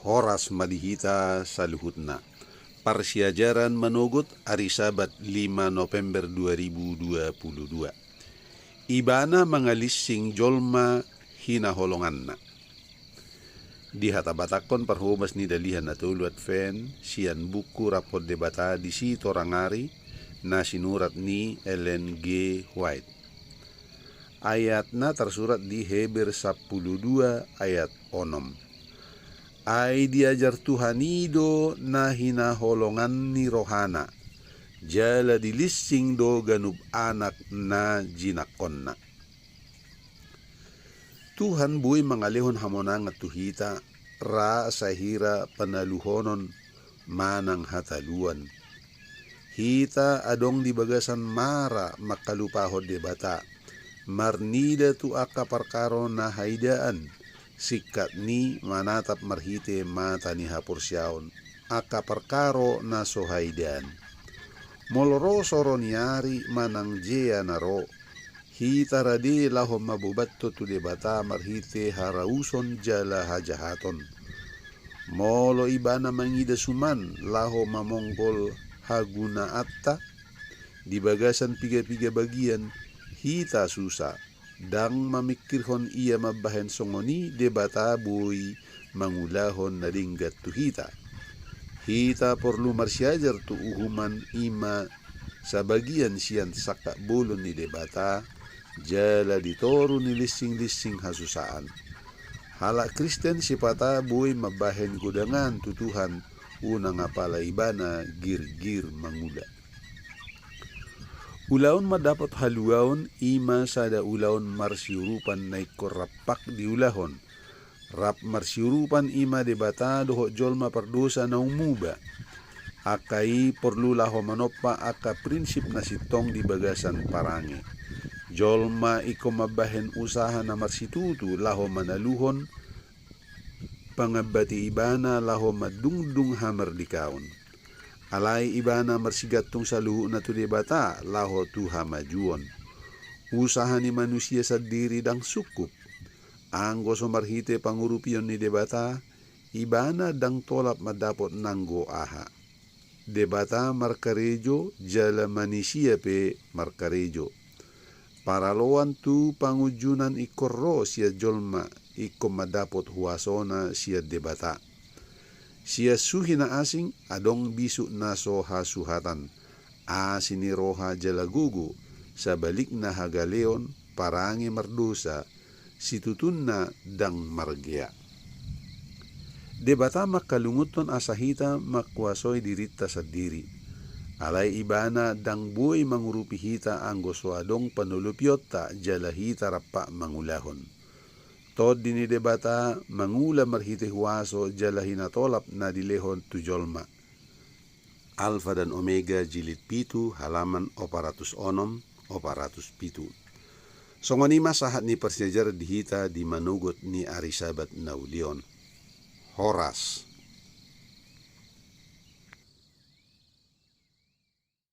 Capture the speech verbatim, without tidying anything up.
Horas ma di hita saluhutna. Parsiajaran manogot ari Sabat lima November dua ribu dua puluh dua. Ibana mangalinsing jolma hinaholonganna. Dihatabatakhon parhobas ni Dalihan Na Tolu Advent sian buku Raphon Debata di Sitorang Ari na sinurat ni Ellen G. White. Ayatna tarsurat di Heber sampulu dua ayat onom. Ai diajar Tuhan i do na hinaholongan ni rohana, jala dilinsing do ganup anak na jinangkonna. Tuhan boi mangalehon hamonangan tu hita, ra sahira panaluhonon manang hataluan. Hita adong di bagasan mara mangkalupahon Debata, marnida tu angka parkaro na haidaan, singkat ni manatap marhite mata ni haporseaon, angka parkaro na so haidaan. Molo ro soro ni ari manang jea na ro, hita rade laho mabobathon tu Debata marhite harauson jala hajahaton. Molo Ibana mangida suman laho mamonggol hagunaanta, di bagasan piga-piga bagian hita susa, ndang mamingkirhon ia mambahen songon i Debata boi mangulahon na denggan tu hita. Hita porlu marsiajar tu uhuman i ma sabagian sian sangkap bolon ni Debata, jala di toru ni linsing-linsing hasusaan. Halak Kristen sipata boi mambahen godangan tu Tuhan, unang apala Ibana girgir mangula. Ulaon mandapot haluaon i ma sada ulaon marsiurupan na ingkon rampak diulahon. Rap marsiurupan i ma Debata dohot jolma pardosa naung muba. Angka i porlu laho manompa angka prinsip na sintong di bagasan parange. Jolma ingkon mambahen usaha na marsitutu laho manaluhon pangambati ibana laho mandungdung hamardikaon. Alai ibana marsigantung saluhutna tu Debata laho tu hamajuon. Usaha ni manusia sandiri ndang sungkup. Anggo so marhite pangurupion ni Debata, ibana ndang tolap mandapot nanggo aha. Debata markarejo jala manisia pe markarejo. Paraloan tu pangunjunan ingkon ro sian jolma ingkon mandapot huasona sian Debata. Sian suhi na asing adong bisuk na so hasuhatan. Asi ni roha jala gogo, sabalikna hagaleon, parange mardosa, situtunna ndang margea. Debata mangkalungunhon asa hita mangkuasoi dirinta sandiri. Alai ibana ndang boi mangurupi hita anggo so adong panolopionta jala hita rampak mangulahon. Tondi ni Debata mangula marhite huaso jala hinatolap na dilehon tu jolma. Alfa dan Omega, jilid pitu, halaman opat ratus onom, opat ratus pitu. Songon i ma sahat ni parsiajaran di hita di manogot ni ari Sabat na uli on. Horas.